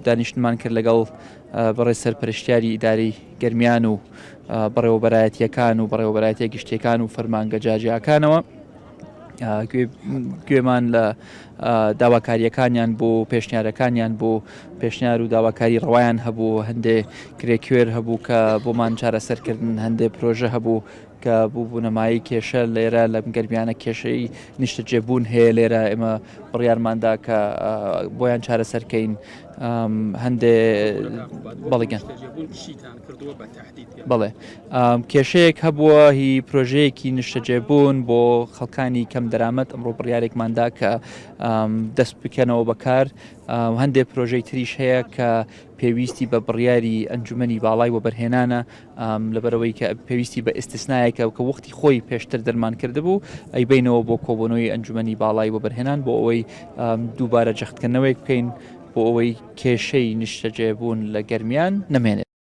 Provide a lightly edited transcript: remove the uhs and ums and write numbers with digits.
دانیشتمان کرد لەگەڵ بەڕێز سەرپەرشتیاری ئیدارەی گەرمیان و بەڕێوەبەرایەتیەکان و بەڕێوەبەرایەتیە گشتیەکان و فەرمانگە جیاجیاکانەوە گوێمان لە داواکاریەکانیان بۆ پێشنیارەکانیان بۆ پێشنیار و داواکاری ڕەوایان هەبوو هەندێ کرێکوێر هەبوو کە بۆمان چارەسەرکردن هەندێ پرۆژە هەبوو کە بووبوونە مایەی کێشە لێرە لەم گەرمیانە کێشەی نیشتەجێبوون هەیە لێرە ئێمە بڕیارماندا کە بۆیان چارەسەرکەین هەندێ بەڵگەن بەڵێ کێشەیەک هەبووە هی پرۆژەیەکی نیشتەجێبوون بۆ خەڵکانی کەم دەرامەت ئەمڕۆ بڕیارێکماندا کە دەست بکەنەوە بەکار هەندێک پرۆژەی تریش هەیە کە پێویستی بە بڕیاری ئەنجومەنی باڵای وەبەرهێنانە لەبەرئەوەی کە پێویستی بە ئیستسنایەکە کە وەختی خۆی پێشتر دەرمان کردبوو ئەیبەینەوە بۆ کۆبوونەوەی ئەنجومەنی باڵای وەبەرهێنان بۆ ئەوەی دووبارە جەختکردنەوەیەک بکەین بۆ ئەوەی کێشەی نیشتەجێبوون لە گەرمیان نەمێنێت.